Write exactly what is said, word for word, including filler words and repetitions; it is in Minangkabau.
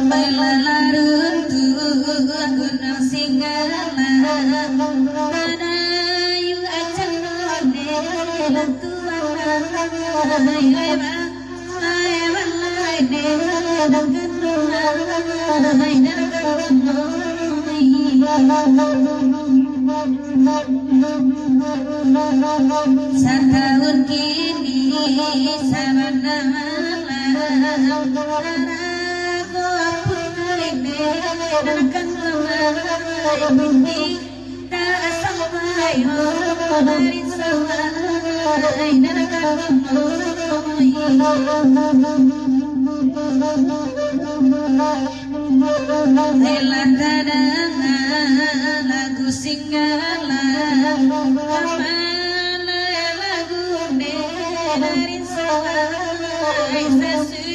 Balalarun tu gunung Singgala, Manayu acan none latuan, ai, ai, ba-, ai, balai ne, dangkan rumah, ai, dangkan rumah. Satahun kini sabana malam, arago pungai ne, dangkan rumah, ai, bumi. Rela tadanga lagu Singgala, kamana lagu ne dari Salai Sasu.